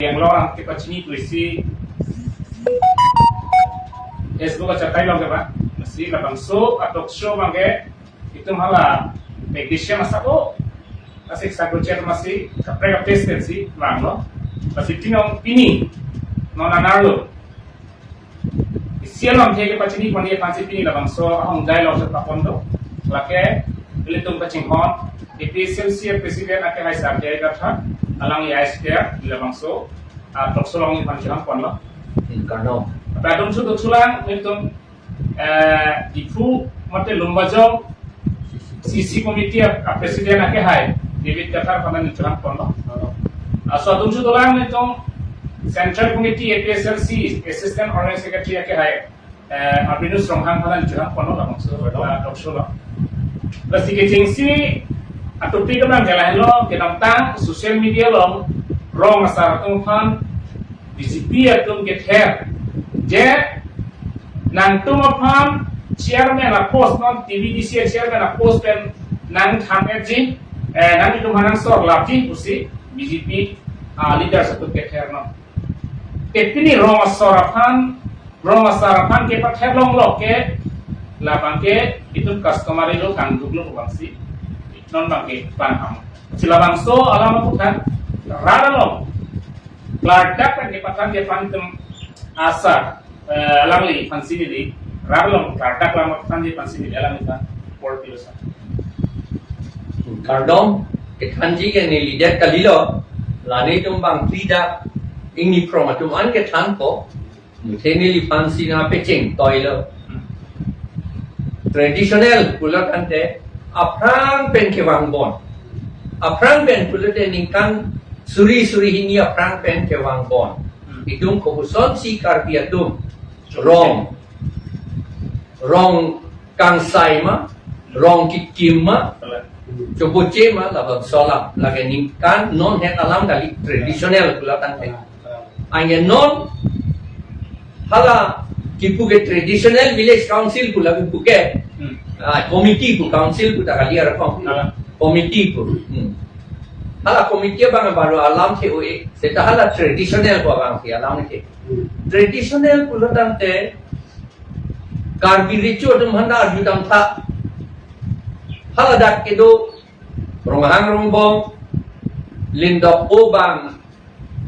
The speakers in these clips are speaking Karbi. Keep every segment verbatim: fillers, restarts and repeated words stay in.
Yang lo ang kepachini pusi Facebook achatai lo ke ba. Masi labangso a-talk show abangke itum hala technician asap o. Asik sakuchet masi kaprek a-president si lang lo. Masi tinong pini non anerlo. Isi along thek pachini pon aphansi pini labangso ahong dialogue sa papon do. Lake ilitum pachinghon A P H L C president akehai Sar J I Kathar, alangli ai sita labangso a-talk show along neli phan chehang ponlo. Hmm, kardom. Padum su duk sulang nelitum, eh, Diphu mate Lumbajong C C committee a, a-president akehai David Kathar aphan neli chehang ponlo. Laso atum su dolang nelitum Central Committee A P H L C Assistant Organizing Secretary akehai, eh, Albinus Ronghang aphan neli chehang ponlo labangso, eh, talk show lo. Lasi kechengsi a-topic abang ke lahenlo, kedamtang social media along rong asar atum aphan B J P atum kether je nangtum aphan chairman a-post, non T V D C chairman a-post pen nangthan-etji, eh, nangtum aphan nangsor lapji pusi B J P, ah, leaders atum kether non. Te pini rong asor aphan, rong asar aphan kepather longlok ke labangke itum customary law kangduk lo abangsi non abangke pangham. Si labangso alam aphuthak rat along klardak pen kepathan ke aphan itum asar, eh, alangli aphansi neli, rat along klardak alam aphuthak ke aphansi neli alangliphan por pilosa. Kardom, kethanji ke neli det kalilo, la nelitum bangphli dak ingni phrong atum an kethan ko, muthe neliphansi nangpacheng toilo. Traditional pulo tangte aphrang pen kevang bon. Aphrang pen pulote ningkan suri suri hini aphrang pen kevang bon. Hmm. Itum kosonsi Karbi atum rong, rong kangsai ma, rong kekim ma, choboche ma, labangso alam. Lake ningkan non het alam kali traditional pulo tangte. Anke non hala kipu ke traditional village council pu la kipu ke, hmm, ah, committee pu, council pu ta kali arakong. Ah. Committee pu. Hmm. Hala committee abang baru alam the oi. Seta hala traditional pu abang si alam the. Hmm. Traditional pulo tangte Karbi Recho atum aphan ta arjudamtha. Hala dak kedo Ronghang Rongbong, Lindok Obang,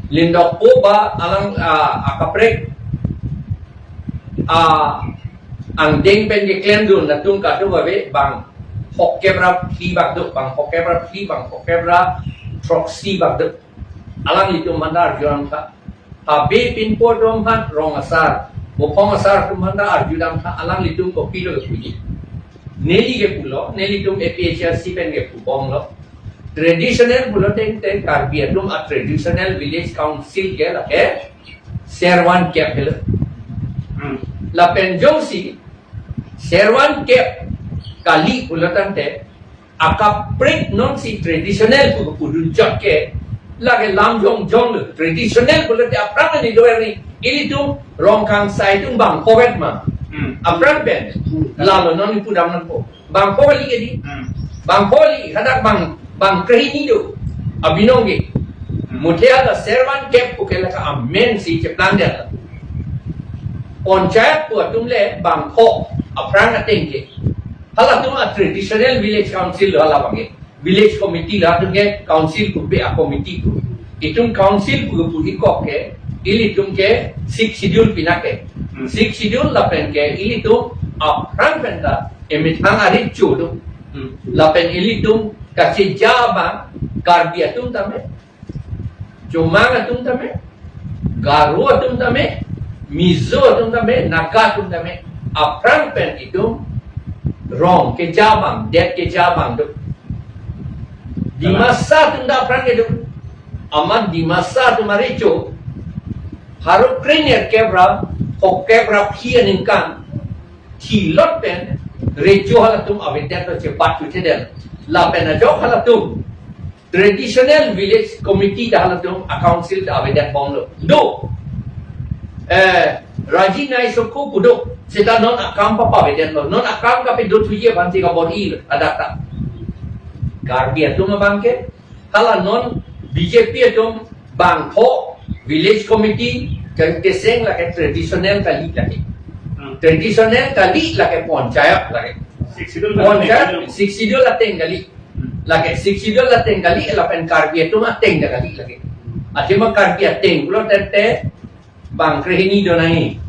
Lindok Oba alang, ah, akaprek, ah, angdeng pen keklemdun atum kadokave bang phongkep ra phli bak do, bang phongkep ra phli, bang phongkep ra throksi bak do. Alanglitum aphan ta arjudamtha. Habe pinpo atum aphan rong asar, bophong asar atum aphan ta arjudamtha, alanglitum kopilo kepuji. Neli kepulo, nelitum A P H L C pen kepubomlo. Traditional pulo tangte Karbi atum a-traditional village council ke lake Servan Kep helo. Hmm. Lapen jongsi Servan Kep kali pulo tangte akaprek nonsi traditional pu pudun chot ke lake lam jongjong lo, traditional pulote aphrang ni doer ni, ilitum rong kangsai atum bangpho vet ma. Hmm. Aphrang pen. Hmm. Lalo non pudam nangpo. Bangpho kali ke di. Hmm. Bangpho kali, hadak bang, bang krehini do. Abinong ke. Hmm. Muthe hala Servan Kep pu ke lake amen si cheplang dia. Panchayat pu atum le bangpho aphrang ateng ke. Halatum a-traditional village council lo hala abangke. Village committee, latum ke council pu pe a-committee pu. Itum council pu pu ikok ke, ilitum ke Sixth Schedule pinake. Hmm. Sixth Schedule lapen ke ilitum aphrang pen ta emethang arit cho do. Hmm. Lapen ilitum kacheja abang Karbi atum tame, Chomang atum tame, Garo atum tame, Mizo atum tame, Naga atum tame, aphrang pen itum rong keja abang, det keja abang do. Dimasa atum ta aphrang kedo. Amat Dimasa atum arecho, pharo krenerkep ra phongkep ra phli aningkan thilot pen recho halatum avedetlo, chepat thuthedet. Lapen ajok halatum traditional village committee ta halatum a-council ta avedet bomlo. Do. Eh, Raji Nai Sokho pu do. Seta non akam papavedetlo. Non akam kapedo thuji aphansi kabor-ilo adak ta. Karbi atum abangke, hala non B J P atum bangpho, Village committee, kang teseng lake traditional kali lake. Hmm. Traditional kali lake panchayat lake. Sixth Schedule Panchayat, ateng. Sixth Schedule ateng kali. Hmm. Lake Sixth Schedule ateng kali, lapen Karbi atum ateng ta kali lake. Athema Karbi ateng pulo tangte bang krehini do nangji.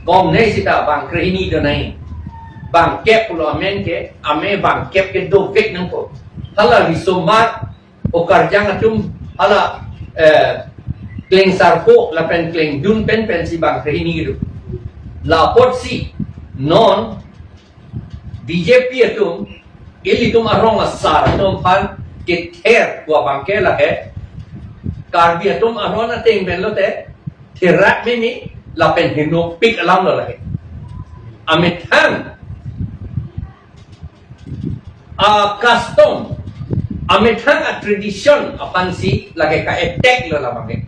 Kom nei sita bang krehini do nangji. Bangkep pulo amen ke, ame bangkep ke dovek nangkok. Hala risomar, okarjang atum, hala, eh, klengsarpo lapen klengdun pen pensi bang krehini do. La apotsi non B J P atum, ilitum arong asar atum aphan kether pu abangke lake Karbi atum aron ateng pen lote therak mimi lapen henopik alam lo lake. Amethang a-custom, amethang a-tradition aphansi lake ka-attack lo labangke.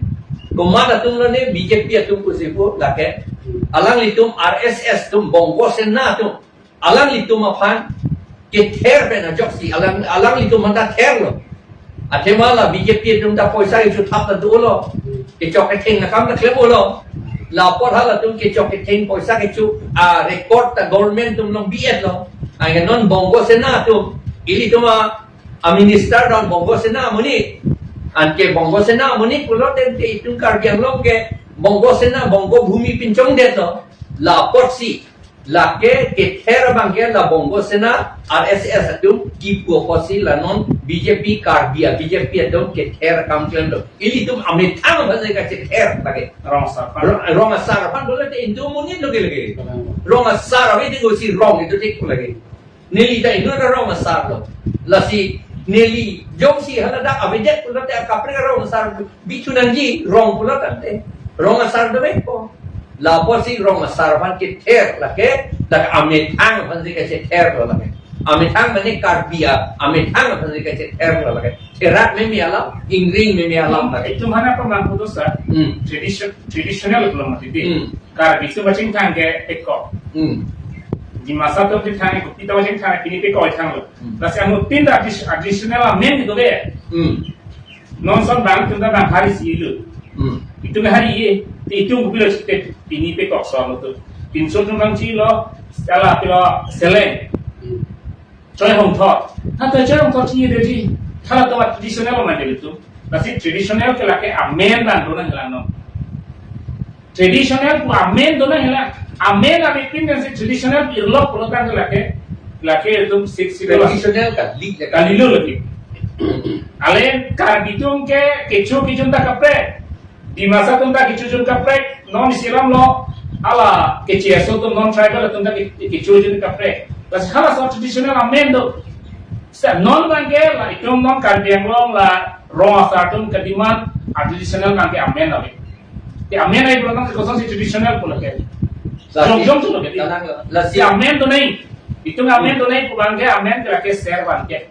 Komat atum lo ne, B J P atum pusi pu lake. Alanglitum R S S atum, Bongo Sena atum, alanglitum aphan kether pen ajoksi, alang, alanglitum aphan ta ther lo. Athema la B J P atum ta poisa kecho thap ta dolo. Kechok ketheng akam ta klem dolo. La apot halatum kechok ketheng poisa kecho a-record ta government atum along bi-et lo. Anke non Bongo Sena atum, ilitum a, a-minister don Bongo Sena amonit. Anke Bongo Sena amonit pulo tangte itum Karbi Anglong ke Bongo Sena, Bongo Bhumi pinchongdet lo. La apotsi lake kether abangke la Bongo Sena, R S S atum kipu apotsi la non B J P Karbi a-B J P atum kether akam klemlo. Ilitum amethang aphansi kachether lake. Rong asar aphan. Rong, rong asar aphan pulote itum amonit lo ke lake. Rong asar ave dei, kosi rong itum thik lake. Neli ta inut arong asar lo. Lasi neli jongsi haladak avedet pulote akaprek arong asar bithu nangji, rong pulo tangte rong asar dovekpo. La apotsi rong asar aphan kether lake, lake amethang aphansi kachether lo lake. Amethang mane Karbi a, amethang aphansi kachether lo lake. Therak mimi alam, ingring mimi alam lake. Itum aphan apamang putusa, Hmm. tradition, traditional pulo mati di. Hmm. Karbi atum achingthang ke pekok. Hmm. Dimasa atum chingthang, Kuki atum achingthang, pini pekok thanglo. Hmm. Lasi anuttin ta addi-, additional amen dove. Hmm. Non ason bang atum ta bang hari si lo. Hmm. Itum hari ye, te itum kopilo chite pini pekok ason lo tu. Pinso atum bang chilo, sala pilo seleng. Hmm. Choi Hongthor. Ha, to Choi Hongthor chini dei. Halatum traditional mane ilitum. Lasi traditional ke lake amen dan do nanglang non. Traditional pu amen do nanglang. Amen ave pin dan si traditional irlok pulo tangte lake, lake itum Sixth Schedule. Traditional kali lake. Kalilo lake. Ale Karbi atum ke kecho kejun ta kaprek. Dimasa atum ta kecho kejun kaprek, non isi alam lo, hala kecho aso atum non tribal atum ta ke-, kecho kejun kaprek. Lasi halaso traditional amen do. Seta non abangke la itum non Karbi Anglong la rong asar atum kedemand a-traditional abangke amen ave. Te amen ave pulo tangte kosonsi traditional pulo ke. Lasi, Jongjong tu lo ke. Tanang lo. Lasi, Te amen do nangji. Itum amen do nangji pu abangke amen ke lake ser abangke.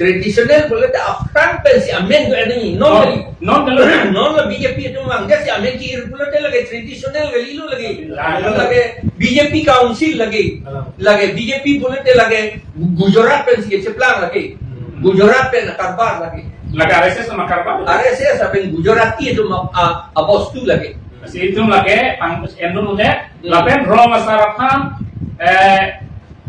Traditional pulote aphrang pensi amen do nangji. Non, Non, kali. Non kali. Non la B J P atum abang, jasi amen ki-ir pulote lake traditional kalilo lake. La, la. Lake B J P council lake. Ah. Lake B J P pulote lake Gujarat pensi kecheplang lake. Hmm. Gujarat pen karbar lake. Lake R S S atum karbar. R S S atum Gujarati atum a, a, abostu lake. Lasi itum lake, pang, endun ude, Hmm. lapen rong asar aphan, eh,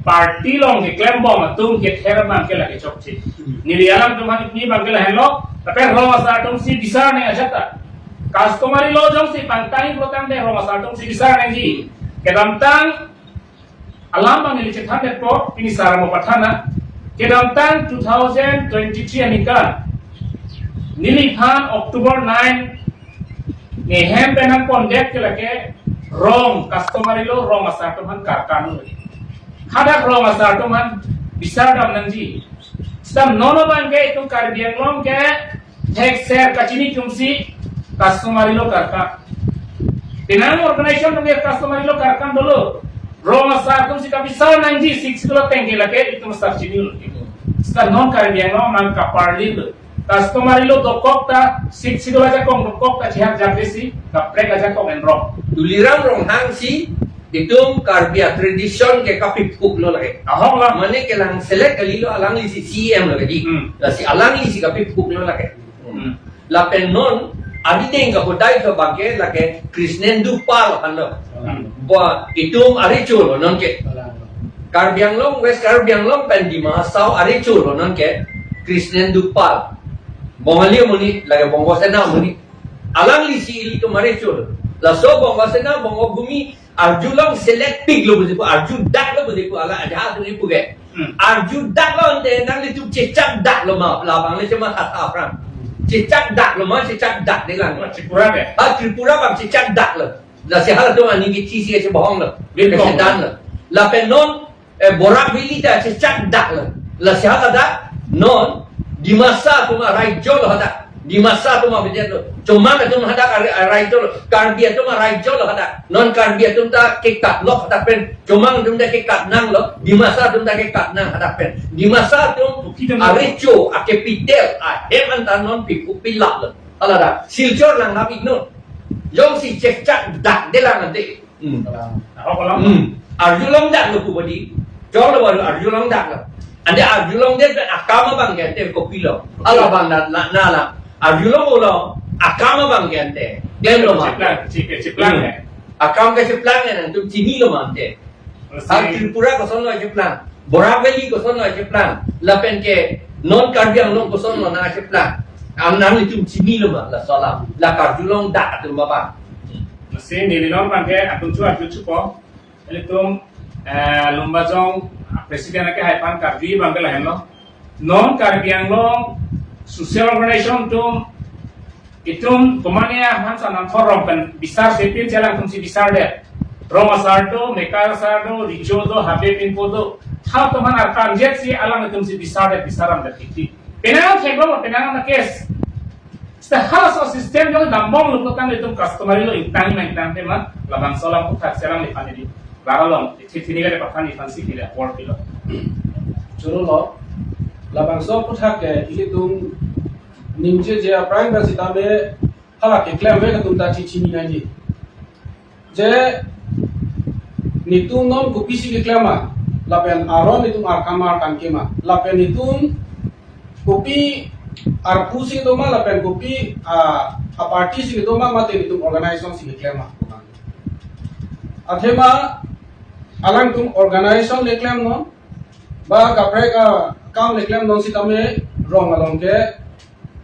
party along keklembom atum kether abangke lake chokche. Hmm. Neli alam atum aphan pini abangke lahenlo, lapen rong asar atumsi bisar nangji ajat ta. Customary law jongsi pangtang pulo tangte rong asar atumsi bisar nangji. Hmm. Kedamtang alam abang neli chethan detpo, pini sar amo pathan na. Kedamtang two thousand twenty-three aningkan, neliphan October nine nehem pen nangpondet ke lake rong, customary law, rong asar atum aphan karkan lo. Hadak rong asar atum aphan bisar dam nangji. Seta non abangke itum Karbi Anglong ke thekser kachini atumsi customary law karkan. Penang organization atum ke customary law karkan dolo. Rong asar atumsi kabisar nangji Sixth Schedule ateng ke lake itum asar chinilo. Seta non Karbi Anglong nang kaparlilo. Customary law dokok ta, Sixth Schedule ajakong dokok ta chihak jakdesi, kaprek ajakong enrong. Tuliram Ronghang si, itum Karbi a-tradition ke kapiphuk lo lake. Ahok lo. Mane kelang select kalilo, alanglisi C E M lo lake. Hmm. Lasi alanglisi kapiphuk lo lake. Hmm. Lapen non, Arideng kahodai ke abangke lake Krishnendu Pal aphanlo. Hmm. Ba itum arecho lo nonke. Karbi Anglong, West Karbi Anglong pen Dima Hasao arecho lo nonke Krishnendu Pal. Bongali amonit, lake Bongo Sena amonit. Alanglisi ilitum arecho lo. Laso Bongo Sena, Bongo Bhumi, arjulong selet pik lo pusi pu, arjudaklo pusi pu, ala ajahak atum kipu ke. Hmm. Arjudaklo ante nanglitum chechakdaklo ma, labang le chematha aphrang. Chechakdaklo ma, chechakdakdelang. Tripura ke? Ha, Tripura abang chechakdaklo. Lasi halatum aning kechisi kachebohonglo. Bimkong. Kachedanlo. Lapen non, eh, Barak Valley ta chechakdaklo. Lasi haladak non Dimasa atum araijo lo hadak. Dimasa atum abidi lo. Chomang atum hadak ar-, araijo lo. Karbi atum araijo lo hadak. Non Karbi atum ta kekatlo hadak pen. Chomang atum ta kekatnanglo. Dimasa atum ta kekatnang hadak pen. Dimasa atum arecho, a capital, ahem anta non piku pilaplo. Haladak. Silchar lang hapik non. Jongsi chechakdakdelang ante. Hmm. Ahok alam. Hmm. Arjulongdaklo pu bodi. Choklo baru arjulongdaklo. Ante arjulongdet pen akam abangke ante kopilo. Ala abang na, na, na la. Arjulong ulo akam abangke ante. Klem lo ma. Cheplang, chep-, cheplang. Hmm. Ya. Akam kecheplang ya, nangtum chinilo ma ante. Mesti. Ha Tripura kosonlo cheplang. Barak Valley kosonlo cheplang. Lapen ke non Karbi Anglong kosonlo nangcheplang. Am nanglitum chinilo ma laso alam. La karjulongdak atum baba. Mesti neli non abangke atum chu atum chupo. Ilitum, eh, Lumbajong president ke hai aphan karju abangke lahenlo. Non Karbi Anglong social organization atum itum komane ahan sanam thor rong pen bisar sepin chelang atumsi bisardet. Rong asar do, mekar asar do, recho do, habe pinpo do. Thao atum aphan arkan jetsi alanglitumsi bisardet, bisaramdet kiti. Penang theklo, penang na case. Seta halaso system jong dambomlo putang itum customary law ingtang ma ingtang tema, labangso alam aphuthak chelang liphan di. Baralong, ithi thini kare pathan liphan si kile apor pilo. Choro lo, labangso aphuthak ke ilitum ningjeje aphrang pen sitame hala keklemvek atum ta chichini nangji. Je netum non kopisi keklem ma, lapen aron netum akam arkan ke ma, lapen netum kopi arpu si do ma, lapen kopi, ah, a party si do ma, mate netum organization si keklem ma. Athema alangtum organization le klemnon, ba kaprek akam le klemnon sitame rong along ke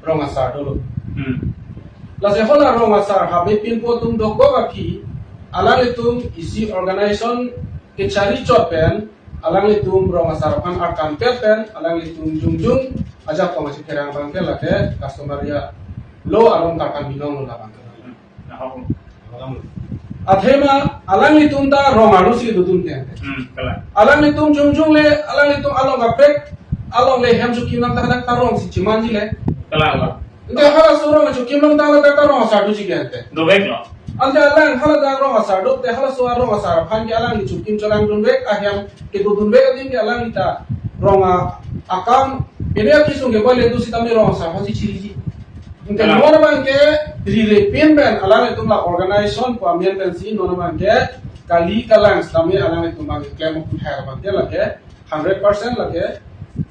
rong asar dolo. Hmm. Lasi hala rong asar habe pinpo atum dokok aphi, alanglitum isi organization kechari chot pen, alanglitum rong asar aphan arkan pet pen, alanglitum jongjong ajakong achepherang abangke lake customary law along karkan binong lo labang. Hmm. Ahok. Athema alanglitum ta rong aru si dodun ke. Hmm, kalang. Alanglitum jongjong le, alanglitum along kaprek, along le hem chukimnang ta hadak ta rongsi chimanji le. Kalang, kalang. Ante halaso rong chukimnang ta hadak ta rong asar doji ke ante. Doveklo. Ante alang haladak rong asar do te halaso arong asar aphan ke alang chukim chorang dunvek, ahem kedodunvek adim ke alang ta rong a-, akam ini akisung ke bole do sitame rong asar aphansi chiriji. Ante, kalang, non abangke riripin pen alanglitum la organization pu amen pensi non abangke kali kalang sitame alanglitum abangke klem aphuthak abangke lake hundred percent lake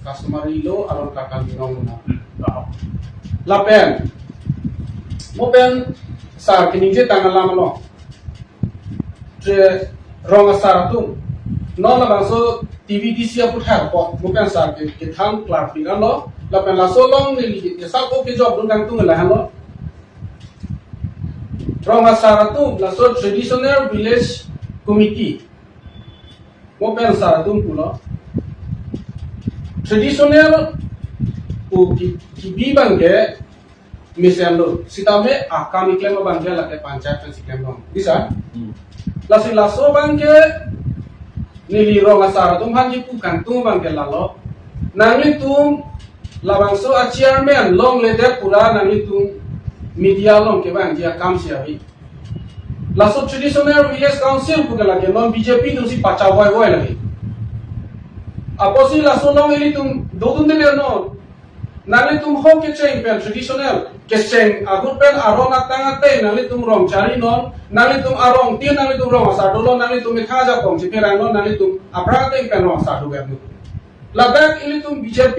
customary law along karkan binong lo. Hmm. Lapen mo pen sar keningje tang alam lo. Te rong asar atum. Non labangso T V D C aphuthak apot, mo pen sar ke, kethan clear pik anlo, lapen laso along neli ke, ke sako kejok dun kangtung lahenlo. Rong asar atum, laso traditional village committee. Mo pen sar atum pulo. Traditional pu ki, kibi abangke, mesen lo. Sitame akam keklem abangke lake panchayat pensi klemlo. Bisa? Hmm. Lasi laso abangke neli rong asar atum aphan kipu kangtung abangke lalo. Nanglitum labangso a chairman longledet pura nanglitum media along kevangji akam si ave. Laso traditional village council pu ke lake non B J P atumsi pacha voivoi lake. Apotsi laso along ilitum dodunde non. Nanglitum hok kecheng pen traditional, kecheng ahut pen aron atang ateng nanglitum rong charinon, nanglitum arong tin nanglitum rong asar dolo, nanglitum mekha ajakong chepherangnon, nanglitum aphrang ateng pen rong asar do vet nu. Ladak ilitum B J P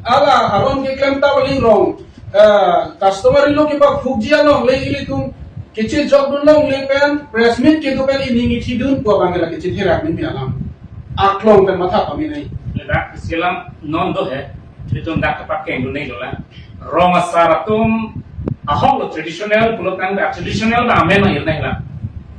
ala aron keklem ta aling rong Eh, customary law kepaphukji along le ilitum kechejokdun longle pen press meet kedo pen ining ithidun pu abang ke la kechethe rak ni alam. Aklong pen matha pame nai. Ladak isi alam non do he. Itum dak kepakengdun nai dolang. Rong asar atum ahok lo traditional pulo tangte traditional ba amen ma irna hilang.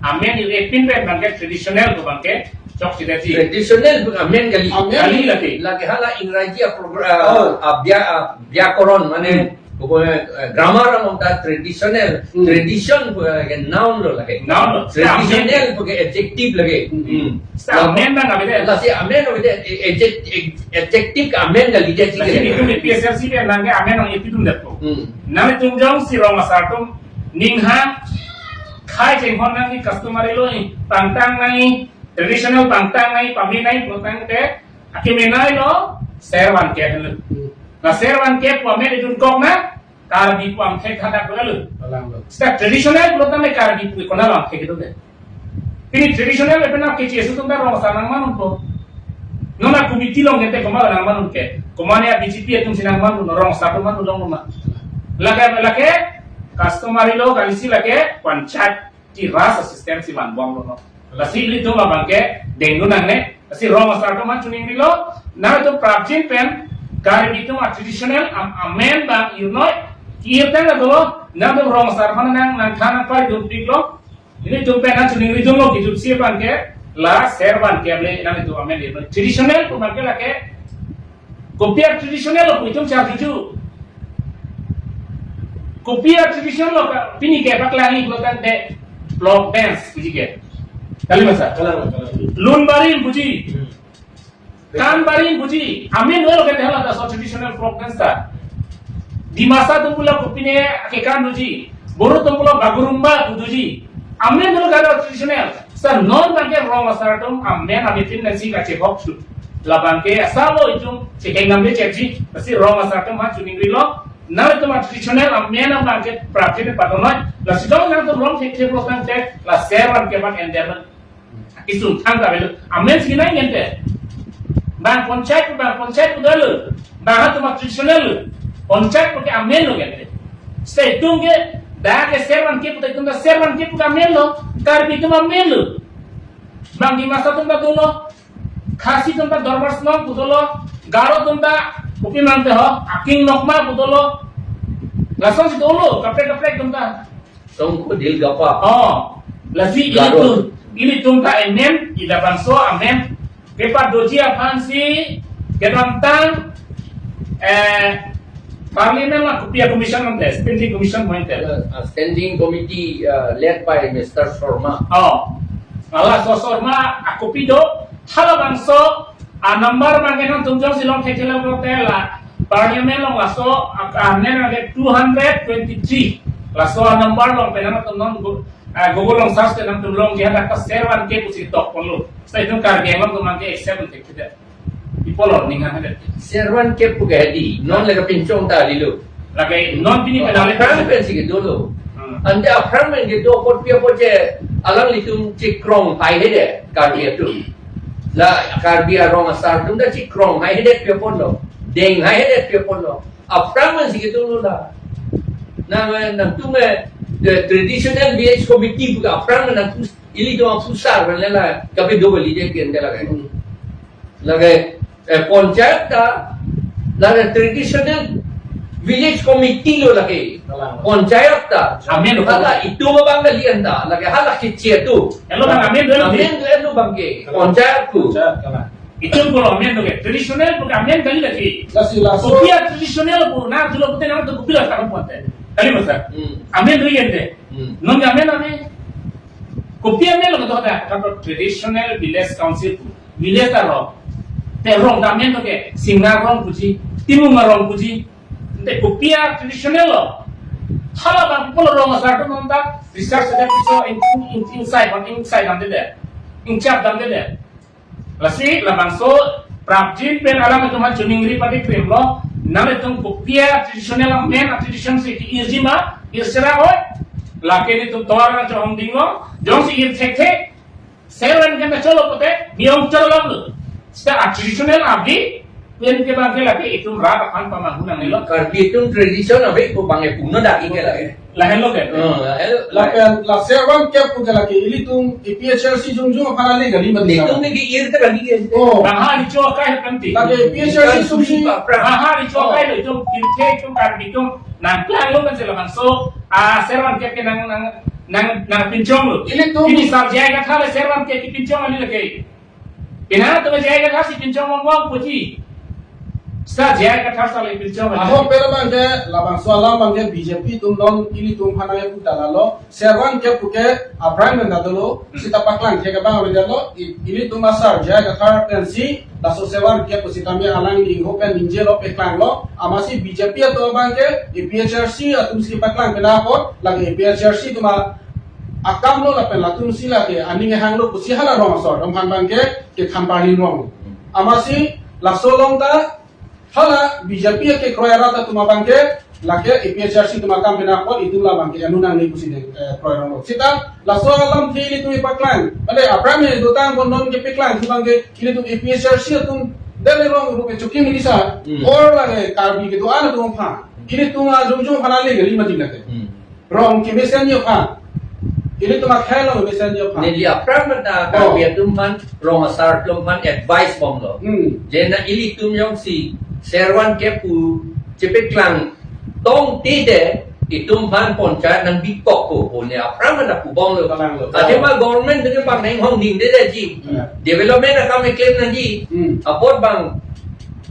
Amen ir epin pen abang ke traditional pu abang ke chokche detji. Traditional pu amen kali. Amen. Kali lagi. Lagi hala Ingraji a program, Oh. a bya-, a byakoron mane. Hmm. Pokoknya, eh, grammar along ta traditional. Hmm. Tradition pu, eh, noun lo lagi. Noun lo. Traditional pu ke adjective lagi. Hmm. Hmm. Seta amen abang abide. Lasi amen abide, eh, adject-, eh, adjective ke amen kali detji. Lasi ke. Itum P S L C pen abang ke amen nang epidum det ko. Hmm. Nanglitum jongsi rong asar atum ninghang khai chenghon nangji, customary law ni pangtang nangji, traditional pangtang nangji, pame nangji pulo tangte akeme nai lo, ser van kep henlo. Hmm. La ser van kep pu amen idun kok na, Karbi pu angthek hadak lo. Alang lo. Seta traditional pulo tangte Karbi pu konat lo angthek itu dei. Pini traditional le penap keche atum ta rong asar nangmanpo. Non a committee along gente komat nangman ke. Komat ya B J P atum si nangman, rong asar atum man long ma. Lake, lake customary law kalisi lake panchayati raj system si manbom lo. Lasi ilitum abang ke dengdun nangne. Lasi rong asar atum man chuning rilo. Nangtum prapjin pen Karbi atum a traditional am-, amen abang irnoi. Irtang lo. Nangtum rong asar man nang, nang than nang pai dun pik lo. Ilitum pen nang chuning ridun lo kijut si abang ke la ser van kep le nangtum amen irnoi. Traditional pu abang ke lake kopi a traditional lo pu itum char juju. Kopi a traditional lo ka pini ke paklang ik lo tangte flock dance puji ke. Kali masa? Kalang, kalang. Lun barim puji. Hmm. Kan barim puji. Amen lo ke hala ta so traditional flock dance ta. Dimasa atum pulo kopine kekan doji. Boro atum pulo bagurumba pu doji. Amen lo ke hala traditional. Seta non abang ke rong asar atum amen amen tin nasi kachehok sut. Labang ke asal lo itum chekeng namde chekji. Lasi rong asar atum man chuning rilo. Nangtum a traditional amen abang ke prapjin padonoi. Lasi dong nangtum rong thekthe pulo tangte la ser van kep abang endemen. Isung thang ta avelo. Amen si nai gente. Bang panchayat, bang panchayat pu dolo. Bang atum a traditional. Panchayat pu ke amen lo gente. Seta itum ke dak ke ser van kep pu ta itum ta ser van kep pu ke amen lo. Karbi atum amen lo. Bang Dimasa atum ta dolo. Khasi atum ta Dorbar Snong pu dolo. Garo atum ta kopi mangte ho. Aking Nokma pu dolo. Lason si dolo. Kaprek kaprek atum ta. Songko Dilgapa. Oh, lasi Garo. Ilitum, ilitum ta amen, ida bangso amen. Kepadoji aphan si kedamtang, eh, parliament la kopi a commission nangte, standing commission pointe. Yes, a standing committee, uh, led by Mister Sharma. Oh, laso Sharma a kopi do, hala bangso a number abang ke nangtum jongsi long thekthe lo pulote la parliament along laso a, a, nen age two hundred twenty-three. Laso a number along pen nangtum non go-, a, Google along search te nangtum long ke hadak ta ser van kep pusi tok ponlo. Seta itum Karbi Anglong atum abang ke accept thekthe det. Ipolo ninghang hadak. Ser van kep pu ke hadi, non le kapinchong ta hadi lo. Lake non pini pen ale aphrang pen si kedo lo. Hmm. Ante aphrang pen kedo apot pi apot che alanglitum chekrong hai hede Karbi atum. La Karbi arong asar atum ta chekrong hai hede pi apot lo. Deng hai hede pi apot lo. Aphrang pen si kedo lo la. Nang, nangtum, eh, the traditional village committee pu ke aphrang pen nangtum ilitum aphusar pen le la kapedo kali je ken ke la kai. Hmm. Lake, eh, panchayat ta, lake traditional village committee lo lake. Kalang. Panchayat ta. Amen lo. Hala itum abang kali anta, lake hala keche atum. Elo abang amen lo. Amen lo, elo abang ke. Kalang. Panchayat tu. Panchayat, kalang. Itum pulo amen lo ke. Traditional pu ke amen kali lake. Lasi, laso. Kopi a traditional pu na dolo pute nangtum kopi la karam pute. Kali masa. Hmm. Amen lo yen te. Hmm. Non amen amen. Kopi amen lo ke to ta, kato traditional village council pu. Village ta rong. Te rong ta amen lo ke, Singngar rong puji, Timung arong puji. Te kopi a traditional lo. Hala abang pulo rong asar atum ta research seta piso in, in, inside, on inside damde de. Inchap damde de. Lasi labangso prapjin pen alanglitum aphan chuning ri pati krim lo. Nanglitum kopi a traditional amen a tradition si ke-irji ma, irsera oi. Lake nelitum tovar nangchohong ding lo. Jongsi ir thekthe. Ser van kep ta cholo pute, mi ong cholo lo. Seta a traditional abdi, Pen ke bang ke lake itum rat aphan pamanghu nangnelo. Karbi atum tradition ave ko bang e puno dagi ke lake. Lahenlo ke. Oh, lahenlo. Lapen la servan kep pu ke lake ilitum A P H L C jongjong aphan ale kali mati. Itum ne ke ir ta kali ke. Oh. Bang ha ni cho kai kan ti. Lake A P H L C itum si. Bang ha ni cho kai lo itum kinthe itum Karbi atum nangklanglo kan sela bangso. Ah, servan kep ke nang nang nang nangpinchonglo. Ilitum. Pini sar J I Kathar le servan kep kepinchong kali lake. Pina to J I Kathar si pinchong mong mong puji. Sa J I Kathar sa le pinchong mong. Ahok pera bang ke labangso alam bang ke B J P atum non ilitum aphan nangpu ta lalo. Servan kep pu ke aphrang nang dolo. Hmm. Seta paklang ke bang ave dolo. I- ilitum asar J I Kathar pen si laso servan kep pu sitame alang di ho pen ningjelo paklanglo. Amatsi B J P atum bang ke A P H L C atum si paklang pena apot lake A P H L C atum a- akam lo lapen latum si lake aning hanglo pusi hala rong asor atum aphan bang ke kethan parli rong. Amatsi laso along ta hala B J P kekroi arat atum abang ke lake A P H L C atum akam pena apot itum la bang ke anu nangne pusi ne, eh, kroi ronglo. Seta laso alamthe ilitum ipaklang. Pada aphrang ne dotang pon non kepaklang si bang ke ilitum A P H L C atum dele rong rupe chuki milisa. Hmm. Or lake Karbi kedo-an atum aphan. Ilitum ajongjong aphan ale kali mati lake. Hmm. Rong kemesen jo aphan. Ilitum akhai along kemesen jo aphan. Neli aphrang mata Karbi atum aphan, rong asar atum aphan advice bomlo. Hmm. Je na ilitum jongsi servan kep pu chepaklang tong tide itum aphan ponchayat nangbikok ko, ko ne aphrang mata pu bomlo. Kalang lo. Athema government dene bang neng hong ding de ji. Hmm. Development akam keklem nangji. Hmm. Apot bang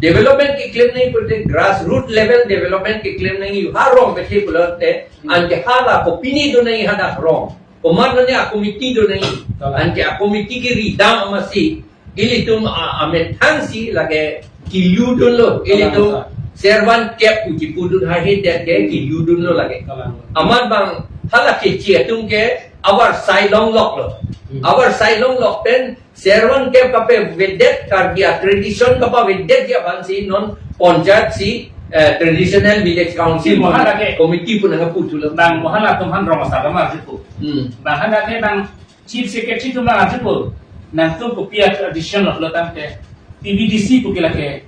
development keklem nangji pute grassroot level development keklem nangji ha rong bethe pulote. Anke hala kopine do nangji hadak rong. Komat nangji a committee do nangji. Kalang. Anke a committee kiri dam amatsi. Ilitum a, amethang si lake kilu dunlo. Ilitum kalang, sir. Servan kep pu kipudun hahe det ke kilu dunlo lake. Kalang. Amat bang hala kechi atum ke avarsai longloklo. Hmm. Avarsai longlok pen servan kep kapavedet Karbi a tradition kapavedet ji aphan si non ponchayat si, eh, traditional village council. Hmm, mahala ke. Committee pu nangpu thulo. Bang mahala atum aphan rong asar atum arjupo. Hmm. Bang hala ke bang chief secretary atum bang arjupo. Nangtum kopi a tradition lo tangte. T V D C pu ke lake.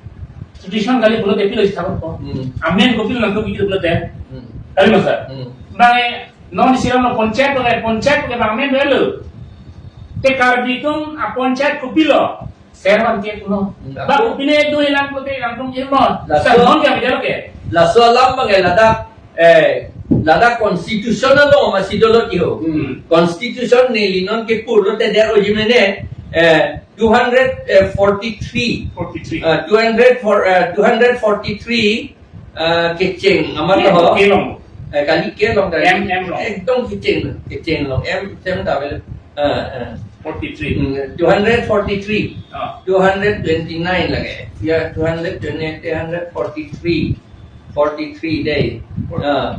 Tradition kali pulote pilo si thabok ko. Hmm. Amen kopilo nangtum kopi pulote. Hmm. Kali masa. Hmm. Bang e Non isi lo ponchayat ke, ponchayat ke bang amen dolo. Te Karbi atum a ponchayat kopilo. Servan kep pulo. Hmm, bang ako kopine do hilang pulote nangtum irmon. Laso, sa non ke bidalo ke. Laso alam bang e ladak, eh, ladak constitution along masi dolo tiho. Hmm. Constitution neli non kepurlo te der oji mene, eh, two hundred forty-three. Forty-three. Ah, two hundred four, eh, two hundred forty-three. Ah, kecheng, amat. Em, ho. Kelong. Eh, kali kelong dari. Em, em long. Ekdom kecheng, kecheng long. Em, em ta bel. Ah, ah. Forty-three. Hmm, two hundred forty-three. Ah. Two hundred twenty-nine lagi. Ya, two hundred twenty, two hundred forty-three. Forty-three dei. Forty. Ah.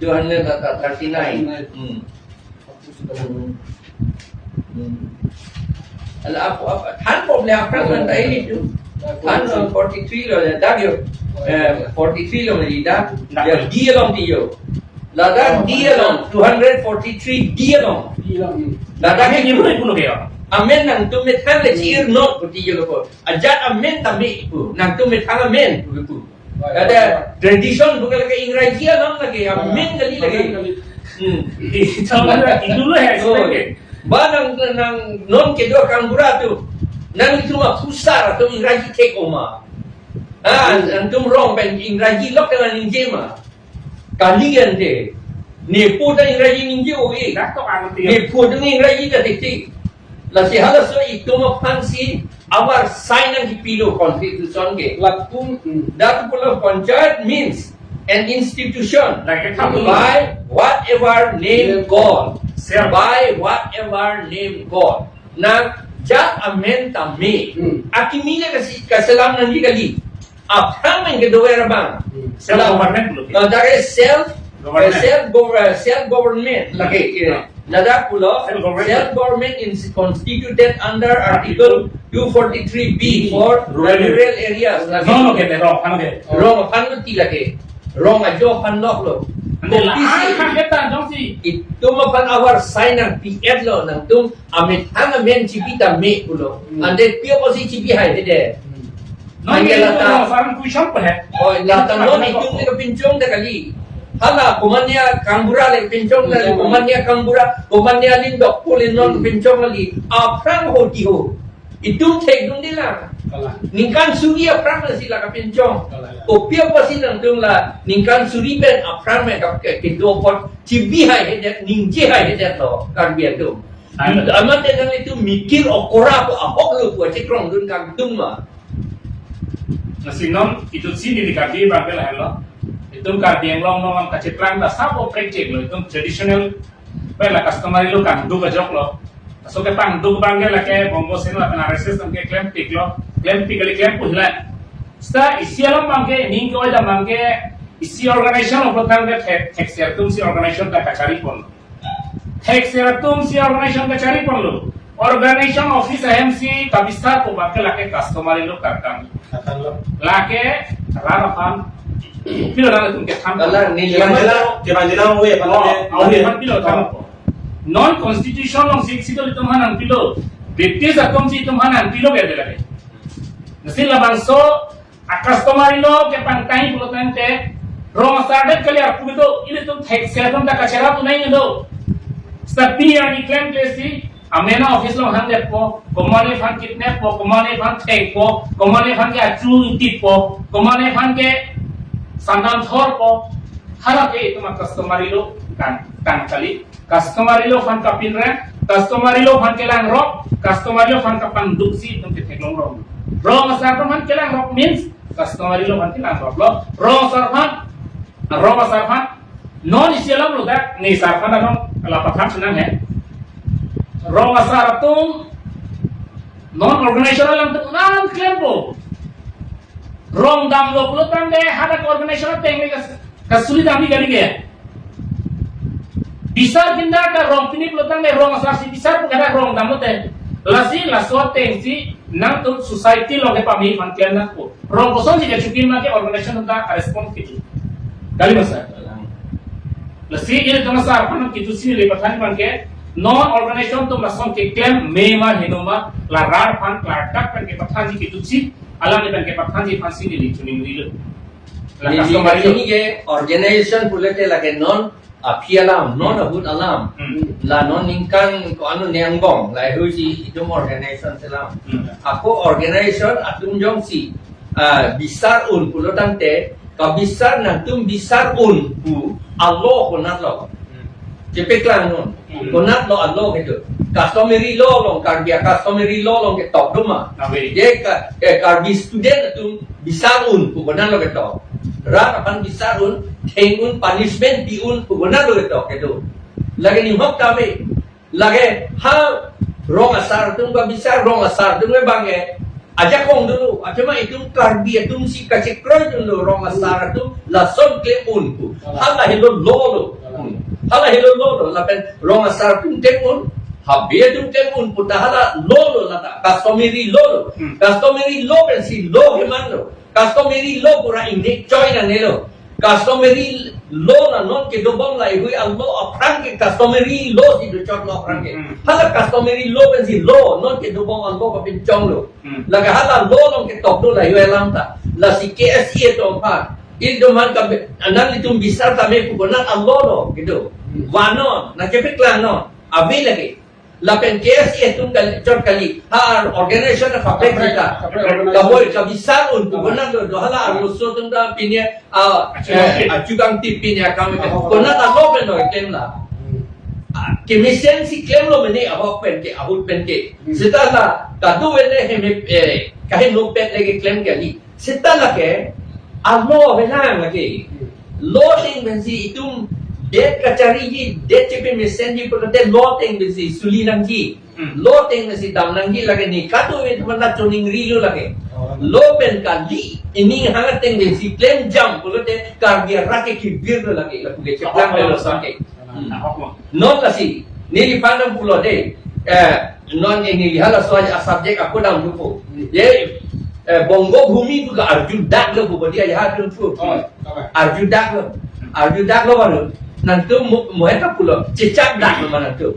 Two hundred thirty-nine. Thirty-nine. Hmm. Hmm. Hmm. Ala apa, apa? Thanpo le aphrang kan ta ilitum. Than, uh, forty-three lo le, dak jo. Eh, forty-three lo le dak. Dak. Ya, D along ti jo. Ladak D along, two hundred forty-three D along. D along. Ladak amen itu. Ibu, ibu lo ke ya? Amen nangtum methang le chi-ir not pu ti jo lo ko. Ajat amen tame ipu. Nangtum methang amen pu ipu. Ada tradition bukan lagi Ingraji alam lagi, amen kali lagi. Amen kali. Hmm. Itu lah, itu lah ya, oh, sebagai. Ba nang, nang non kedo kang bura tu. Nangtum apusar tu Ingraji thek oma. Ah, hmm. Nangtum rong pen Ingraji lok kena ningje ma. Kali ante. Nepo ta Ingraji ningje o e. Dak to ang ti. Nepo ta Ingraji ta thekthek. Lasi halaso itum aphan si avarsai nangkipilo constitution ke. Latum, hmm. Dak pulo panchayat means an institution. Like a company. By whatever name, name called. Sir. By whatever name called. Nang jat amen tame. Hmm. Akimi le kasi kaselam nangji kali. Aphrang men kedo-an abang. Hmm. Self government lo. Ladak self, government. Self gov-, self government. Lagi, eh, ah. Ladak pulo, self government. Self government is constituted under Article two forty-three B for rural areas. Rural area. Lagi. No, no, ke, rong, ano ke? Rong aphan lo ti lagi. Rong ajo aphan lok lo. Ante la, kopisi. Ah, kan kita, jongsi. Itum aphan avarsai nangpi-et lo, nangtum amethang amen chipi tame pulo. Hmm. Ante pi apotsi chipi hai de. Hmm. Hingke lata. Sarang question pa hai. Oh, lata non itum le kapinchong ta kali. Hala, komatne kangbura le kapinchong ta kali, komatne kangbura, komatne alin dokpo le non kapinchong kali. Aphrang ho ti ho. Itum thekdunde la. Kalang. Ningkan suri aphrang lasi la kapinchong. Kalang. Kopi apotsi nangtum la ningkan suri pen aphrang me kap ke kedo apot chibi haihedet, ningje haihedet lo Karbi atum. Amen. Amat nanglitum mikir okora pu ahok lo pu achikrongdun kangtung ma. Lasi non itum si neli Karbi abang ke lahenlo. Itum Karbi Anglong along kachiplang ta sabo practice lo, itum traditional, pela customary law kangduk ajok lo. Laso kepangduk abang ke lake Bongo Sena lapen R S S abang ke klempik lo, klempik kali, klempo hila. Seta isi alam abang ke, ning ke-oi dam abang ke, isi organization of thang ke thek, thek ser atum si organization ta kachari pon. Thek ser atum si organization kachari ponlo. Organization office ahem si kabisar pu abang ke lake customary law karkam. Karkam lo. Lake rat aphan pilo, nanglitum kethan. Kalang, neli Kebanjela, kebanjela we, oh, pala we, awe we. Aphan pilo than po. Non constitution along Sixth Schedule itum aphan nangpilo. British atum si itum aphan nangpilo ke de lake. Lasi labangso a customary law kepangtang pulo tangte, rong asar det kali arpu do, ilitum thek ser atum ta kachera tu nai do. Seta pi arni klem klesi, amena office along hangdetpo, komatne aphan kidnappo, komatne aphan thengpo, komatne aphan ke achu ingtitpo, komatne aphan ke sandam thorpo, hala ke itum a customary law kan, kan kali. Customary law aphan kapinrem, customary law aphan kelangrok, customary law aphan kapangduk si itum ketheklong rong. Rong asar atum aphan kelangrok means customary law aphan kelangrok lo. Rong asar aphan, rong asar aphan, non isi alam lo dak, ne asar aphan along la pathan si nang he. Rong asar atum, non organization alam atum, nang klempo. Rong damlo pulo tangte hadak organization ateng ke kas-, kasuri dam ni kali ke. Bisar kinda ka rong pini pulo tangte rong asar si bisar pu kada rong damlo te. Lasi laso ateng si nangtum society along kepame aphan klem nangpo. Rong kosonsi kachukin ma ke organization ta respond kitu. Kali ma sir. Lasi ilitum asar aphan kitu si neli pathan abang ke non organization atum lason keklem me ma heno ma la rat aphan klardak pen kepathan si kitu si alam ni pen kepathan si aphan si neli chuning nilo. La neli customary law. Ini ke organization pulote lake non aphi alam, non ahut alam. Hmm. La non ningkan ko-an ne angbong, laheihui si itum organization selam. Hmm. Ako organization atum jongsi, ah, bisar un pulo tangte, kabisar nangtum bisar un pu a law konat lo. Hmm. Chepeklang non. Hmm. Konat lo a law kedo. Customary law along, Karbi a customary law along ketok do ma. Ave. Je ka, eh, Karbi student atum bisar un pu konat lo ketok. Rat aphan bisar un, theng un, punishment pi un pu konat lo ketok kedo. Lake ni hok ta ave. Lake ha rong asar atum kabisar, rong asar atum ke bang ke ajakong dolo, athema itum Karbi atum si kachekroi dunlo rong asar atum lason klem un pu. Hala helo law lo. Hmm. Hala helo law lo, lapen rong asar atum klem un, habe atum klem un pu ta hala law lo, lata customary law lo. Hmm. Customary law pensi law keman lo. Customary law pura ingnek choi nangnelo. Customary law la non kedobom laheihui a law aphrang ke customary law si dochot lo aphrang ke. Hmm. Hala customary law pensi law non kedobom a law kapinchong lo. Hmm. Lake hala law along ketok do laheihui alam ta. Lasi K S A atum aphan, ilitum aphan ka be-, nanglitum bisar tame pu konat a law lo kedo. Hmm. Vanon, nangkepeklang non. Ave lake. Lapen K S A atum kali, chot kali. Ha organization a fabrek kita. Fabrek, fabrek organization. Kaboi kabisar un pu konat lo, do hala arloso atum ta pine, ah, achu kangtip, eh, achu kangtip pine akam ke. Ah, konat a law pen lo klem la. Hmm. Ah, kemesen si klem lo mene ahok pen ke, ahut pen ke. Hmm. Seta la, kadu vele hem, eh, kahin lo pen le keklem kali. Seta lake, a law avelang lake. Hmm. Law ateng pensi itum det kachariji, det chepemesenji pulote law ateng pensi suli nangji. Hmm. Law ateng pensi dam nangji lake ni. Kadokave atum aphan ta chuning rilo lake. Oh. Law pen kali, ining hang ateng pensi klem jam pulote Karbi arat ke kibir lo lake. Lapu ke cheplang lo sake. Hmm. Ahok lo. Non lasi, neliphan nangpulo de, eh, non ini halaso a subject ako dam dupo. Hmm. Ye, eh, Bongo Bhumi pu ke arjudak lo pu bodi aja dun pu. Oh, apa? Arjudak lo. Arjudak lo. Arjudak lo baru. Nangtum mo-, mohe ta pulo, chechak dak lo ma nangtum.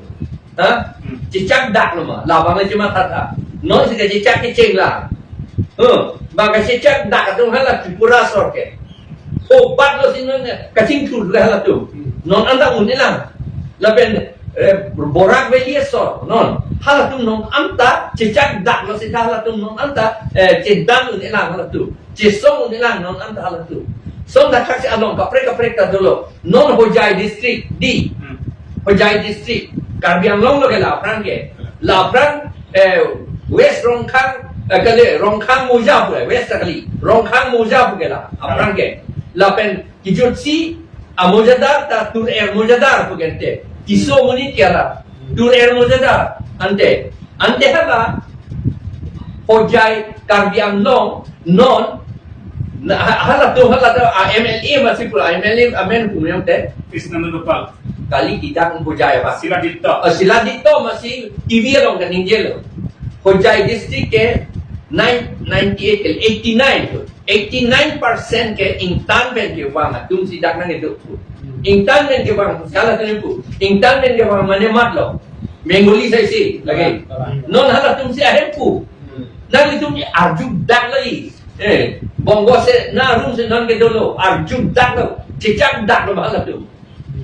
Ha? Hmm. Chechak dak lo ma. Labang le chema tata. Non si ke chechak kecheng la. Huh. Bang kachechak dak atum hala Tripura asor ke. Obat lo sino ne kachingthur le halatum. Hmm. Non anta un-elang. Lapen, eh, Barak Valley asor non. Halatum non anta chechak dak lo sita halatum non anta, eh, chedang un-elang halatum. Chesong un-elang non anta halatum. Son dak kaksi along kaprek kaprek ta dolo. Non Hojai district di. Hmm. Hojai district. Karbi Anglong lo ke la aphrang ke. La aphrang, eh, West Rongkhang, eh, kali Rongkhang Moja pu, eh, West kali. Rongkhang Moja pu ke la aphrang ke. Lapen kijutsi amojadar ta Tur Er Mojadar pu ke te. Tisso amonit ke la Tur Er Mojadar ante. Ante hala Hojai Karbi Anglong non na, ha- halatum halatum a M L A masi pu, a M L A amen pu meyong te. Krishnananda Pal. Kali kita Hojai apa? Siladitto. Oh, Siladitto masi T V along kaningje lo. Hojai district ke nine, ninety-eight ke eighty-nine tu. Eighty-nine percent ke ingtan pen kevang atum si dak nangkedo. Ingtan pen kevang, salah tu pu. Ingtan pen kevang mane mat lo. Bengali sai si lagi. Non halatum si ahempu. Nanglitum arju dak lagi. Eh, Bongo Sena arum si non ke dolo. Arju dak lo. Chechak dak lo halatum.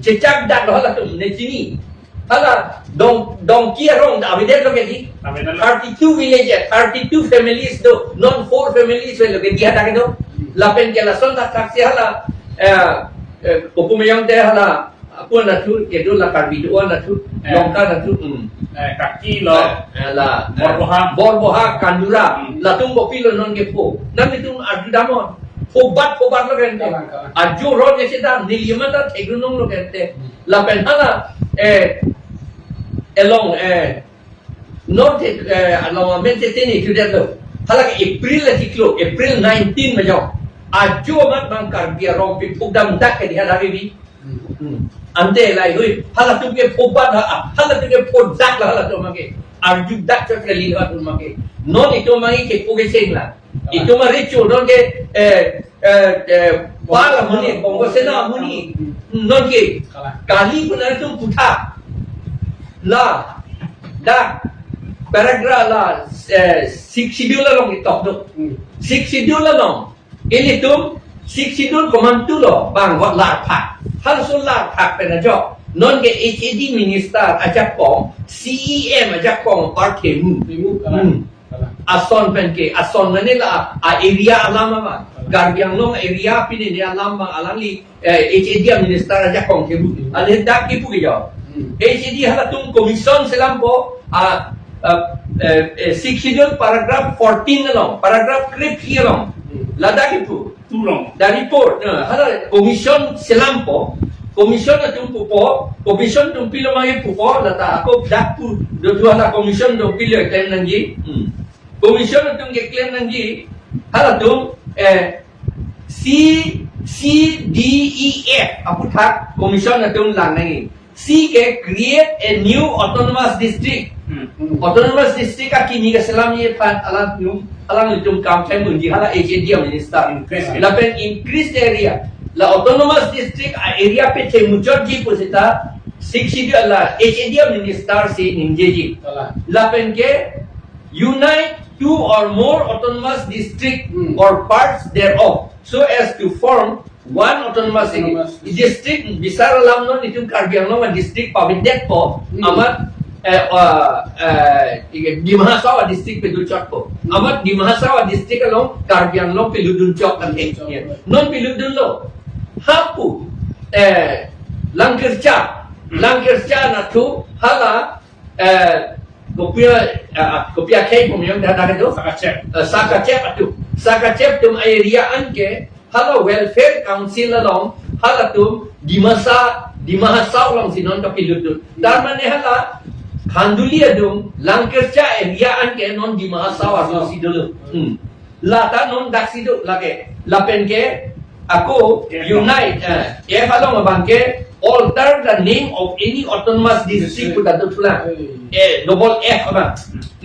Chechak dak lo halatum. Ne chini. Hala dong dongki arong ta avedet lo ke di. Avedet lo. Thirty-two villages, thirty-two families do, non four families lo ke di hadak do. Lapen ke lason ta taksi hala, eh, eh, kopu meyong te hala, apu na thu, kedo la Karbi do na thu, eh, Longka na thu, hmm. Eh, Kaki lo. Eh, eh, la, eh, Borbohak. Borbohak, Kandura, hmm, latum kopi lo non kepo. Nanglitum arju damnon. Phobat, phobat lo kan. Kalang, kalang. Arju ron ke sedang, neli mata theklong lo kan te. Hmm. Lapen hala, eh, along, eh, not, eh, along amen te teni tu dia lo. Hala ke April la chiklo, April nineteen ma jong. Ajo amat bang Karbi arong pi pukdam dak ke di hala revi. Hmm. Ante lahei hui, halatum ke phobat ha, halatum ke phodak la halatum abang ke. Arju dak chot kali halatum abang ke. Non itum abang ke pu ke cheng la. Itum ma recho non ke, eh, eh, eh, bala amonit, Bongo Sena amonit. Non ke, kali pu nanglitum puthak. La, dak, paragraph la, eh, Sixth Schedule along itok do. Hmm. Sixth Schedule along. Ilitum, Sixth Schedule komantu lo, bang hot larphak. Halaso larphak pen ajok. Non ke H A D minister ajakong, C E M ajakong apar themu. Themu, kalang. Hmm. Ason pen ke, ason mane la, a area alam ama. Karbi Anglong area pine ne alam abang alangli, eh, H A D a minister ajakong kebu. Ale dak kebu ke jo. Hmm. H A D halatum commission selampo, a, a, eh, eh, Sixth Schedule paragraph fourteen along, paragraph krip hi along. Hmm. Ladak kebu. Tulong. The report, eh, hala commission selampo, commission atum pupo, commission atum pilo ma pupo, lata ako dak pu, do dua la commission atum pilo klem nangji. Hmm. Commission atum ke klem nangji, halatum, eh, C, C D E F aputhak commission atum lang nangji. C ke create a new autonomous district. Hmm. Autonomous district akimi keselamji aphan alanglitum, alanglitum kam klem unji hala H A D a minister. Increase. Lapen increase area. La autonomous district a area pe themuchotji pu seta Sixth Schedule la H A D a minister si ningjeji. Kalang. Lapen ke unite two or more autonomous district, hmm, or parts thereof so as to form one autonomous, autonomous district. Bisar alam non itum Karbi Anglong a district pavedetpo, hmm, amat, eh, uh, eh, Dima Hasao a district pedunchotpo. Hmm. Amat Dima Hasao a district along Karbi Anglong peludunchok kan. Peludunchok. Non peludunlo. Hapu, eh, Langkircha, hmm, Langkircha nathu hala, eh, kopi a, eh, kopi akhei pu meyong dak dak do. Sakachep. Eh, Sakachep atum. Sakachep atum area an ke hala Welfare Council along halatum Dimasa, Dima Hasao along si non kapeludun. Tar mane hala Khanduli adung Langkircha area an ke non Dima Hasao along si dolo. Hmm. Lata non dak si do lake. Lapen ke ako, F, unite, eh, F along abang ke alter the name of any autonomous district, district, pu ta do thulang. Eh, double F abang.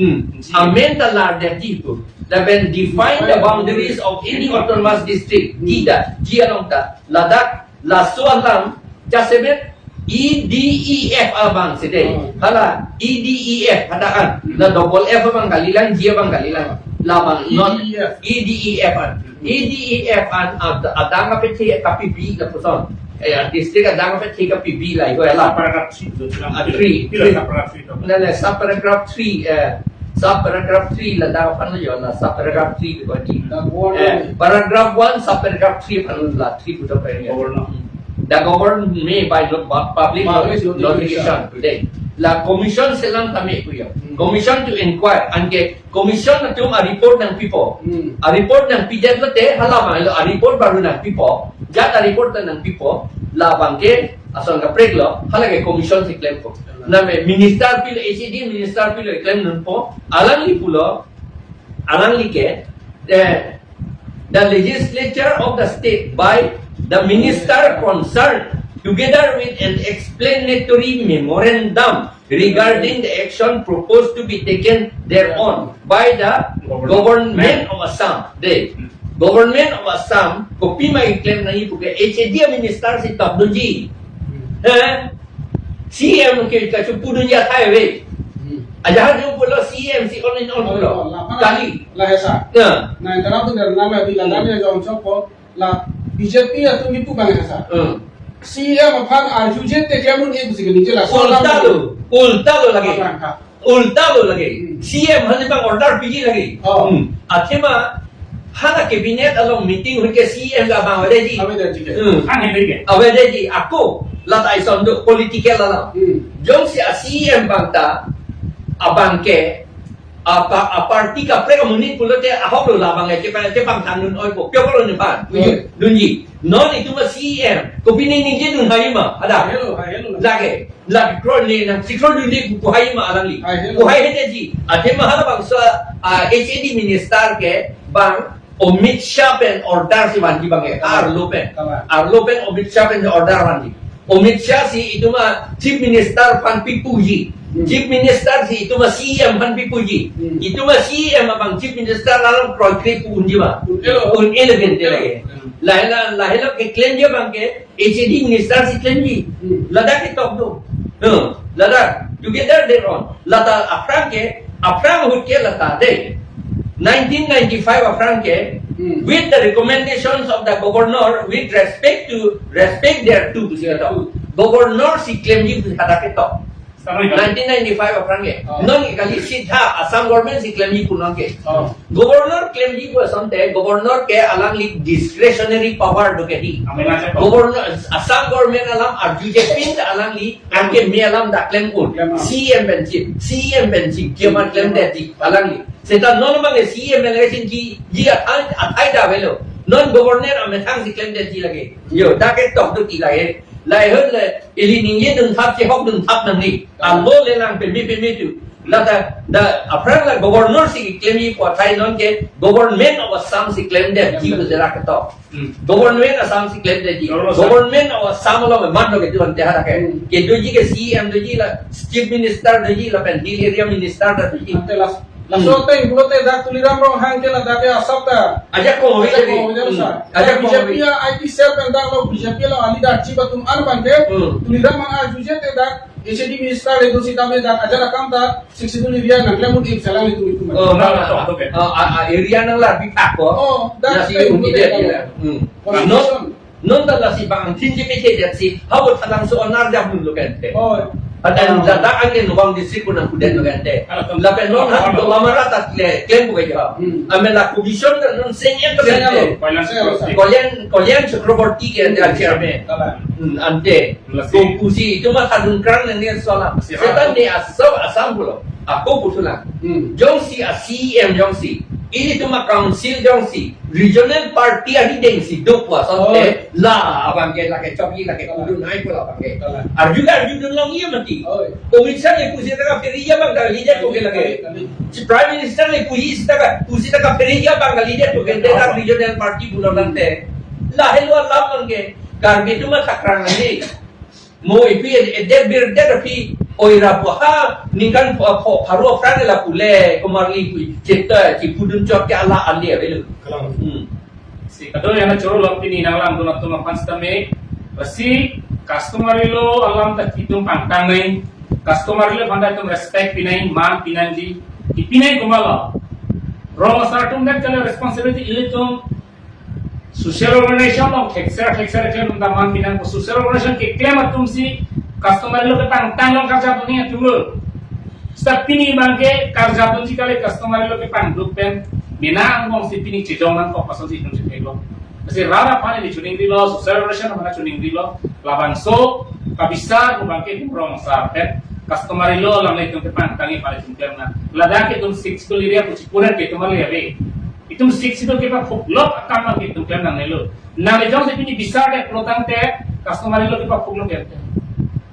Hmm. G. Amen ta lar de ti pu. Lapen define the boundaries of any autonomous district. G ta, G along ta. Ladak, laso alam, jasemet, E D E F abang sede. Hmm. Hala E D E F hadak an. Hmm. La double F abang kalilang, G abang kalilang. Labang not E D E F. E D E F an. Hmm. E D E F an ad-, adang apethe kapibi lapuson. Eh, district adang apethe kapibi la iko hala. Subparagraph three. Ah, three. Pila subparagraph three to? Nale subparagraph three, eh, subparagraph three la dak aphan lo yo, la subparagraph three di bagi. The governor. Eh, paragraph one, subparagraph three aphan la three puta pa ya. Governor. Hmm. The governor may by not bu-, public public notification. Notification. Today. La commission selam kami pu yo. Hmm. Commission to inquire. Anke commission atum a-report nangpipo. Hmm. A-report nangpidet lote hala abang lo a-report baru nangpipo. Jat a-report ta nangpipo. Labang ke ason kaprek lo. Hala ke commission si klempo. Name minister pilo, H A D minister pilo klemnunpo, alangli pulo, alangli ke, eh, the legislature of the state by the minister concerned together with an explanatory memorandum regarding the action proposed to be taken thereon by the government of Assam. The government of Assam, kopima keklem nangji pu ke H A D minister si tokdunji. Eh? C M ke kachepudunji athai ave. Hmm. Ajahak jo pulo C M si all in all pulo. All in all. Kali. La hesa. Ya. Nah, karena tu dari nama di ladang ya jong chopo la B J P atum itu bang hesa. Hmm. C M aphan arjuje te klemdun e bisi ke nije la. Ulta lo, ulta lo lagi. Apa, ha? Ulta lo lagi. Hmm. C M aphan bang order piji lagi. Oh. Hmm. Athema hala cabinet along meeting hoi ke C M ke abang aveji. Aveji ke. Hmm. Ang hoi ke. Aveji. Ako lata ison do political alam. Hmm. Jongsi a C M abang ta abang ke apa a party kaprek amonit pulote ahok lo labang ke chepang chepangthan dun oipo. Pio pulo nephan. Hmm. Dunji. Non itum a C M. Kopine ningje dun hai ma. Ada. Hello, hello. Lagi. La kroi ne nang sikro dun di pu hai ma alangli. Hai, hello. Pu hai hete ji. Athema halabangso, ah, H A D minister ke bang Amit Shah pen order si vanji bang ke. Arlo pen. Kabar. Arlo pen Amit Shah pen order vanji. Amit Shah si itum a Chief Minister aphan pipuji. Hmm. Chief Minister si itum a C M aphan pipuji. Hmm. Itum a C M abang Chief Minister along kroikre pu unji ma. Un-e lo. Un-e lo gente lagi. Hmm. Lahela, lahela keklemji abang ke H A D minister si klemji. Hmm. Ladak ketok do. Hmm. Ladak together they run. Lata aphrang ke, aphrang ahut ke lata de. Nineteen ninety-five aphrang ke, hmm, with the recommendations of the governor, with respect to, respect thereto, pusi ketok. Governor si klemji hadak ketok. Nineteen ninety-five aphrang ke. Oh. Non kali sitha Assam government si klemji pu non ke. Oh. Governor klemji pu asonte, governor ke alangli discretionary power do ke di. Amen, amen. Governor, Assam government alam arjuje pin ta alangli, anke me alam dak klem un. Klem un. C M pen chief, C M pen chief, kemat klemdetji alangli. Seta non abang ke C M election ji, ji athai, athai ta avelo. Non governor amethang si klemdetji lagi. Yo, dak ketok do ti lagi. Lahei ahut le, ili ningje dun thap, chehok dun thap nangji. Alo le lang peme peme tu. Lata, da, aphrang la governor si klemji pu athai non ke, government of Assam si klemdetji pu dak ketok. Hmm. Government Assam si klemdetji. Government Assam. Government of Assam along mat lo ke tu ante hadak ke. Hmm. Kedoji ke C M doji la, chief minister doji lapen hill area minister ta doji. Ante las Laso ateng pulote dak Tuliram Ronghang ke ladak ke asap ta. Ajak kong ave. Ajak kong ave jadi, hmm, sir. Ajak kong ave. B J P a I T cell pen dak lo, B J P lo a leader chief atum an abang ke. Hmm. Tuliram Ronghang arjuje te dak H A D minister le do sitame dak ajak akam ta Sixth Schedule area nangklem un-e selang itu itu. Oh, nah, nah, nah. Oh, a, a, area nanglarpi phak ko. Oh, dak si un-e dia. Hmm. Constitution. Non ta lasi bang thinji keche det si, habo thalang so onar jam lo kente. Oh. Ada, oh, jada angin wang di siku nang kudet lo kente. Lapen non han do lamara ta kle, klem ko ja. Hmm. Amela commission ta non senior ta senior kente. Lo. Finance lo. Kalyan, Kalyan Chakraborty ke ante chairman. Kalang. Hmm, ante. Lasi. Ko kusi itu ma thadun krang nang ni sola. Siap. Setan ni aso asam pulo. Ako pusulang. Hmm. Jongsi a C M jongsi. Ilitum a council jongsi. Regional party arideng si do pu asonte, oh, la abang ke lake chokji lake, oh, kudun hai pu la abang ke. Kalang. Arju ke arjudun longji mati. Oh. Amit Shah le pusi ta kaphere abang kalidet ko ke lake. Kalang. Si Prime Minister le pusi ta ka, pusi ta kaphere abang kalidet ko ke. Kalang. Tera regional party pulo nangte. Lahelo alam abang ke. Karbi atum a thakrang ani. Mo ipi ede birdet api oira puha ningkan pho, pho, pharo aphrang la pule komarli pu cheta chipudun chot ke ala ali avelo. Kalang. Hmm. Si kadokave ana choro lo pini nanglang dun atum aphan sitame, lasi Customary law alam ta itum pangtang nai, customary law aphan ta itum respect pinai, man pinai ji, ipinai kumalo. Rong asar atum det kali responsibility ilitum social organization along thekser thekser keklem ta man pinang ko, social organization keklem atum si customary law kepangtang along karjap ni atum lo. Seta pini abangke karjap atum si kali customary law kepangduk pen mena angbong si pini chejong nang kok pason si itum si theklo. Lasi rat aphan ili chuning rilo, social organization aphan chuning rilo, labangso kabisar abangke itum rong asar pen customary law alam le itum kepangtang ipale itum klem nang. Ladak itum Sixth Schedule area kuchi pura ke itum le ave. Itum Sixth Schedule kepaphuklok akam abangke itum klem nangnelo. Nangli jongsi pini bisar det pulotangte customary law kepaphuklok det.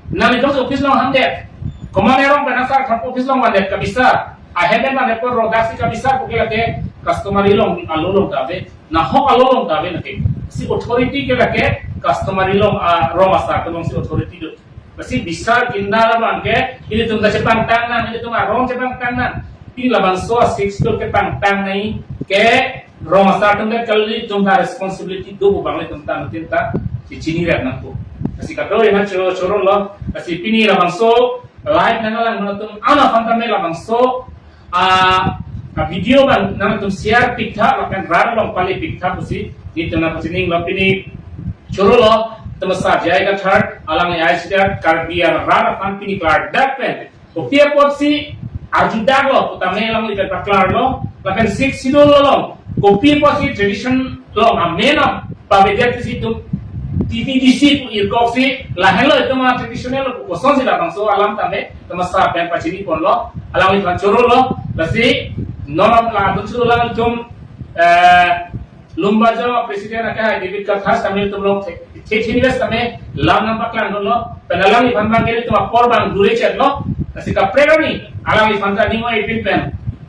Nangli jongsi office along hamdet, komat arong pen asar khap office along vandet kabisar, ahem pen vandet pon rodak si kabisar pu ke lake customary law along ta ave, nahok along ta ave lake. Si authority ke lake customary law, ah, rong asar atum along si authority do. Lasi bisar kindar abangke ilitum ta chepangtang nang, ilitum arong chepangtang nang. Pini labangso Sixth Schedule kepangtang nai ke rong asar atum det kali itum ta responsibility do pu abang le itum ta nutin ta si chini rap nangpo. Lasi kadokave aphan choro choro lo. Lasi pini labangso live nanglang atum ana aphan tame labangso, ah, a video abang nangtum share piktha, lapen rat along pale piktha pusi nelitum nangpachini lo. Pini choro lo, itum sa J I Kathar, alangli I C Kathar, Karbi arat aphan pini klardak pen kopi apotsi arjudak lo, pu tame alangli pen paklar lo, lapen Sixth Schedule along kopi apotsi tradition along amen a pavedet si itum T T D C pu irkok si lahenlo, itum a traditional lo pu kosonsi labangso alam tame itum sa pen pachini ponlo, alangliphan choro lo. Lasi non latum choro lang itum, eh, Lumbajong President akehai David Kathar tame itum along the, the, the, tame lam nangpaklang lo, pen alangliphan abangke itum apor abang dure chet lo. Lasi kaprek arni alangliphan ta ning oi pin pen,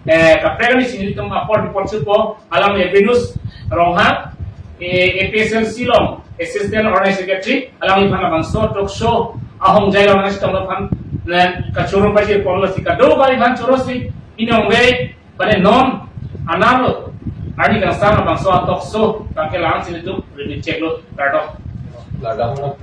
eh, kaprek arni si nelitum apor report supo, alangli Venus Ronghang, eh, A P S L C along Assistant Organizing Secretary, alangliphan labangso talk show ahongjai along nangchetong aphan, eh, kachoro pajir ponlo. Lasi kadokave aphan choro si inong ve, pada non anarlo arni kangsam labangso talk show abangke lang si nelitum repeat chek lo, kardom. Kardom.